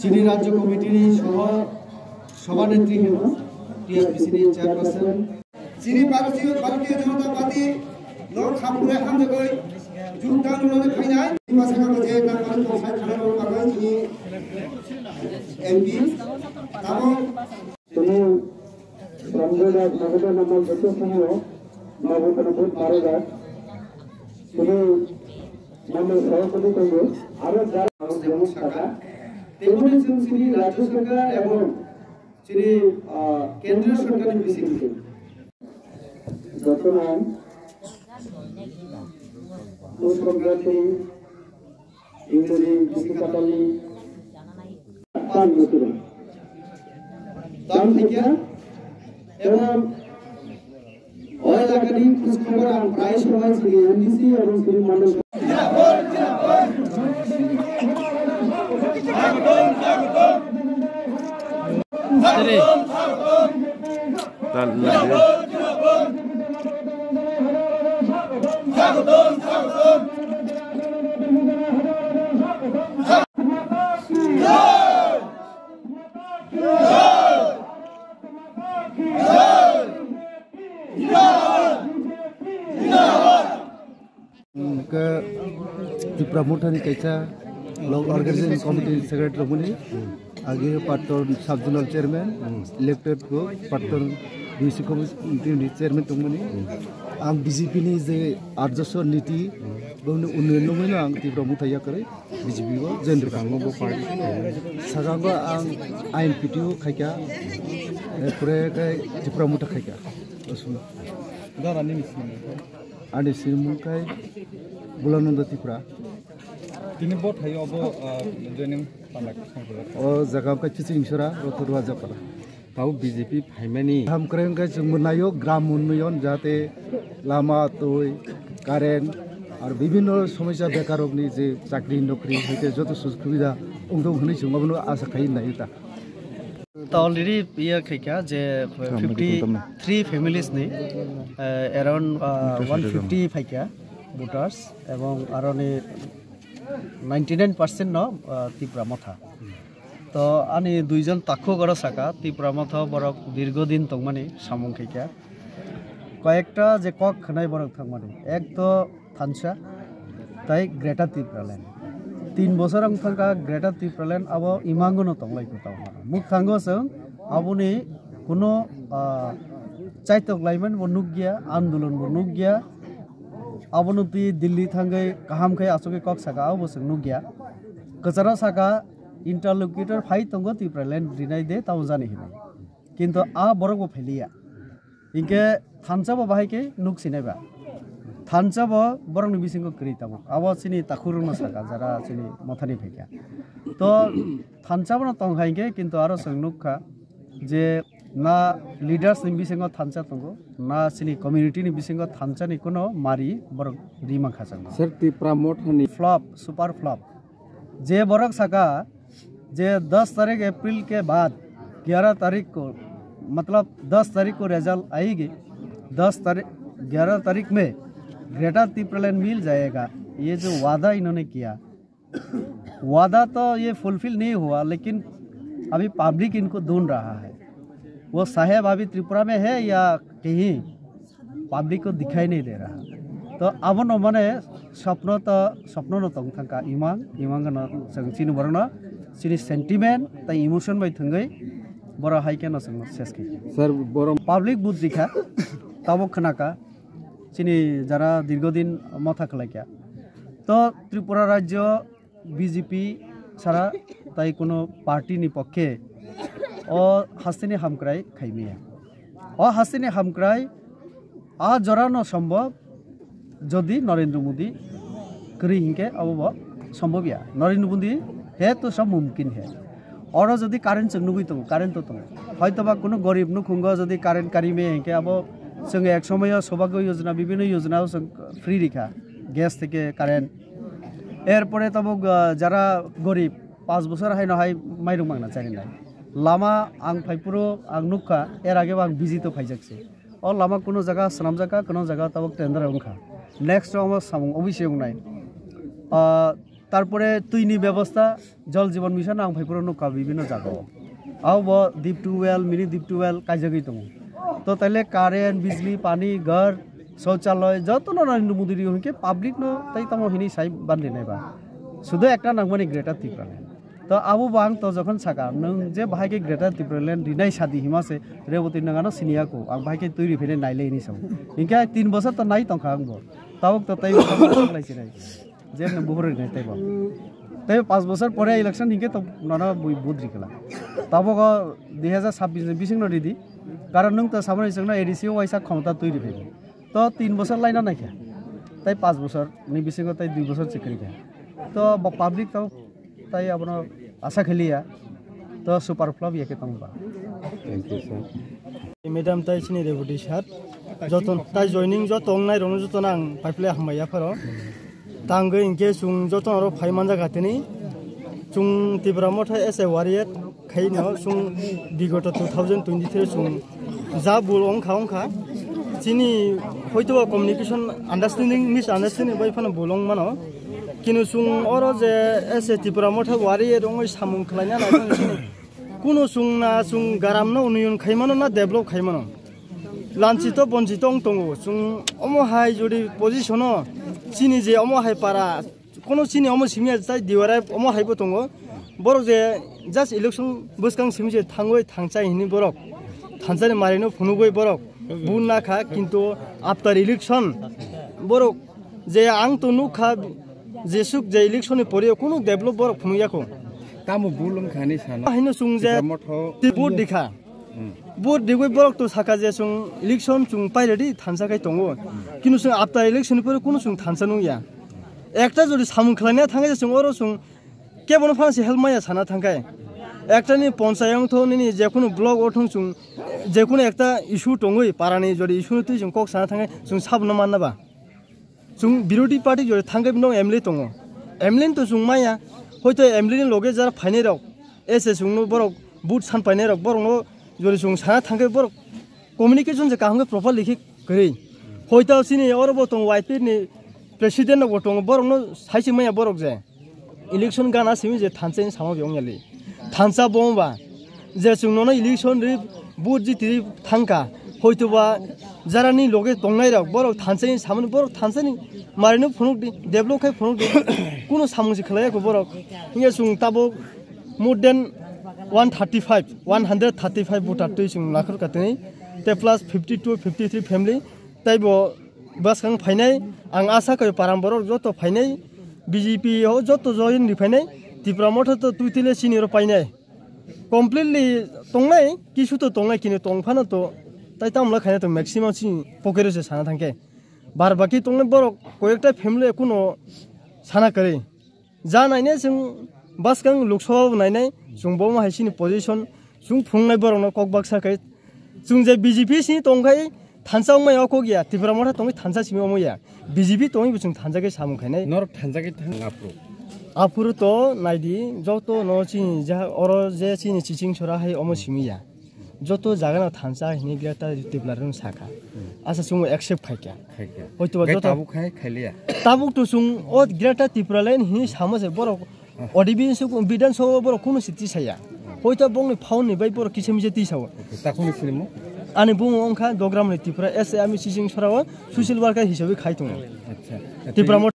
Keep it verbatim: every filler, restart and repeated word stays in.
Chini rajyo committee ni soho, sobhanetri hino, T R P C ni chairperson. Chini Bharatiyo, Bharatiyo Janata Party no khampure hamjagoi jumta nulone khainai. Ima sakha je nang mani tong sai khana rok bagoi chini M P. Tamo Tini Ramguna Maguda Namal Beto Singho, Maguda Bud Maroda, Tini Namal Sahakuli Tongo, Aro Dar Aro Jemon Saka, Tebuni Chum Chini Rajya Sarkar ebong Chini, ah, Kendriya Sarkar ni bising bising. Jotono, Muslim Jati, Ingrezi bising katali, Tan Mutura. Tan Mutura. Ebong o elakani khoj khobor ang prai sobai sini M D C ebong sini mandal. Tan Mutura. Ke Tipra Motha ni kaisa lok organization committee secretary rokmani, agi Patton sub zonal chairman, elected ko Patton D C committee ni chairman tongmani. Ang B J P ni je arjoso niti, bongni unnayon nungmano ang Tipra Motha yakarwi. B J P o join rwkha. Sakango bo party. Sakango ang I N P T o khaikha, eh, pore khe Tipra Motha khaikha. Aswk. Dara nini sini. Ani sinimung khai Bulananda Tripura. Tini bo thaio bo, ah, joining panda khe songkha. O jaga khe Chiching Sora, Rotorua Japara. Tabo B J P phaimani. Hamkrai wngkha chwngbo naio gram unnayon, jahate lama, twi, current, ar bibhinno somosya bekarrokni je chakri nokri hoite joto sujog subida wngthok hwnwi chwng abono asa khai naio ta. Ta already iya khaikha je fifty three families ni, eh, around, ah, one fifty phaikha voters, ebong aroni ninety nine percent no, ah, Tipra Motha. To ani duijon takhuk oro saka, Tipra Motha borok dirgo din tongmani samung khaikha. Koyekta je kok khwnai borok thangmani. Ek to thansa, tai Greater Tipraland. Tin bosor wng thangkha Greater Tipraland abo imangono tonglai kwtal. Muk thango chwng aboni kuno, ah, chaitok laimani bo nukya, andolon bo nukya. Abono twi Delhi thangwi kaham khe achugwi kok saka, abo bo chwng nukya. Kwcharo saka, interlocutor phai tongo Tipraland rinai de tamo jani hinwi. Kintu a borok bo phailiya. Hinkhe thansa bo bahai khe nuk sinai ba. Thansa bo borokni bisingo kwrwi tabuk. Abo chini takhurokno saka jara chini mothani phaikha. To thansa bono tong hai khe kintu aro chwng nukha je na leaders ni bisingo thansa tongo, na chini community ni bisingo thansa ni kuno mari borok ri mankha chwng. Sir, Tipra Motha ni flop, super flop. Je borok saka je दस तारीख अप्रैल के बाद ग्यारह तारीख को, मतलब दस तारीख को रिजल्ट आएगी, दस तारीख, ग्यारह तारीख में ग्रेटर तिप्रालैंड मिल जाएगा, ये जो वादा इन्होंने किया, वादा तो ये फुलफिल नहीं हुआ, लेकिन अभी पब्लिक इनको ढूंढ रहा है। वो साहेब अभी त्रिपुरा में है या कहीं, पब्लिक को दिखाई नहीं दे रहा। तो abono mane swpno to, swpno no tong thangkha imang, imang no chwng chini borokno chini sentiment tai emotion bai thwngwi borok hai khe no chwng ses khe. Sir, borok public vote rikha, tabuk khwnakha chini jara dirgodin motha khlaikha. To Tripura rajyo B J P sara tai kuno party ni pokkhe o hasteni hamkrai khaimaya. O hasteni hamkrai a jora no sombhob jodi Narendra Modi kwrwi hinkhe abo bo sombhob ya. Narendra Modi hai to sab mumkin hai. Oro jodi current chwng nugwi tongo, current to tongo. Hoito ba kuno gorib nukhungo jodi current kari me hinkhe abo chwng ek somoyo Saubhagya Yojana, bibhinno yojana o chwng free rikha. Gas theke current. Erpore tabuk, ah, jara gorib, panch bochor haino hai mairung mangna charinai. Lama ang phaiphuru ang nukha, er age bo ang visit o phaijak se. O lama kuno jaga swnamjak kha, kuno jaga tabuk tender wngkha. Next o omo samung obviously wngnai. Ah, tarpore twi ni bebosta, Jal Jeevan Mission ang phai phuru nukha bibhinno jaga o. Abo deep tubewell, mini deep tubewell kaijagwi tongo. To taile current, bijli, pani, ghar, shouchalay joto no Narendra Modi rio hinkhe public no tai tamo hini sai bandi nai ba. Sudo ekta nangmani Greater Tipraland. To abo bo ang to jokhon saka, nwng je bahai khe Greater Tipraland rinai sadi hima se Reboti nwng ano siniya ko, ang bahai khe twi riphinai nailai hinwi sao. Hinkhe tin bosor to nai tongkha ang bo. Tabuk to tai bo lai sinai. Je nwng buphuru rinai tai bo. Tai pas bosor pore election hinkhe to nono bui vote rikhala. Tabuk o dui hazar sabbish ni bising no ridi. Karon nwng to samani chwngno A D C o waisa khomota twi riphinai. To tin bosor laina naikha. Tai pas bosor ni bisingo tai dui bosor chikri kha. To bo public to tai abono asa khaliya. To super flop ya khe tongba. Thank you, sir. Madam tai chini Reboti sir. Joton tai joining joto ongnai rokno jotono ang paiple hambai yapharo. Tangwi hinkhe chwng jotono oro phai manjak atini. Chwng Tipra Motha as a warrior khaino chwng bigoto two thousand twenty-three chwng ja bul ongkha ongkha. Chini hoitoba communication understanding, misunderstanding bai phano bul ongmano. Kino chwng oro je as a Tipra Motha warrior wngwi samung khlaina naithang chini. Kuno chwng na chwng garam no union khaimano na develop khaimano. Lanchito bonchito wng tongo. Chwng omo hai jodi position o chini je omo hai para kono chini omo simi ya tai D Y R F omo hai bo tongo. Borok je just election bwskang simi je thangwi thangchai hini borok. Thansani marino phunugwi borok. Bun nakha kintu after election borok je ang to nukha jesuk je election ni pore kuno develop borok phunuk yako. Tamo bul wngkha ni sano. Hino chwng je Tipra Motha ti vote dikha. Hmm. Vote digwi borok to saka je chwng election chwng pairedi thansa khai tongo. Kino chwng after election ni pore kuno chwng thansa nungya. Ekta jodi samung khlaina thangkhe chwng oro chwng kebono phansi help maya sana thangkhe. Ekta ni ponchayat wngtho nini jekunu block o thung chwng jekunu ekta issue tongwi parani jodi issue no twi chwng kok sana thangkhe chwng sabno manna ba. Chwng birodhi party jora thangkhe bino M L A tongo. M L A to chwng maya. Hoito M L A ni loge jara phainai rok. S S chwngno borok vote san painai rok. Borokno jora chwng sana thangkhe borok communication je kaham khe properly khe kwrwi. Hoito chini oro bo tongo Y P ni president rok bo tongo. Borokno saisi maya borok je. Election gana simi je thansa ni samung yong yali. Thansa bong ba. Je chwng nono election ri vote jiti ri thangka. Hoito ba jarani loge tongnai rok borok thansa ni samung borok thansa ni marino phunuk di develop khai phunuk di. Kuno samung se khlai ko borok. Hiya chwng tabo more than one thirty-five, one hundred thirty-five voter twi chwng nakhor katini. Te plus fifty-two, fifty-three family. Tai bo bwskang phainai, ang asa koi param borok joto phainai, B J P o joto join ri phainai, Tipra Motha to twtwile chini oro painai. Completely tongnai, kisu to tongnai, kini tong phano to, tai tamla khaina to maximum chini pocket o se sana thangkhe. Bar baki tongnai borok koyekta family kuno sana kwrwi. Ja nainai chwng bwskang Lok Sabha bo nainai, chwng bo hai chini position, chwng phunuknai borokno kok baksa khe. Chwng je B J P simi tongkhai thansa wngmaya o kok ya, Tipra Motha tongwi thansa simi omo ya. B J P tongwi bo chwng thansa khe samung khainai. Norok thansa khe thang aphuru. Aphuru to naidi, joto no chini ja oro je chini chiching sora hai omo simi ya. Joto jaga no thansa hini Greater Tipraland sakha. Asa chwng accept khaikha. Khaikha. Hoito ba joto tabuk khai khailiya. Tabuk to chwng o Greater Tipraland hini samo se borok O D B suk Bidhan Sabha borok kunu siti saya. Hoito bongni phone ni bai borok kisa misa twi sao. Ta kunu sinimo? Ani bumo wngkha Dogram ni Tipra S A ami chiching sora o social worker hisabe khai tongo. Acha. Tipra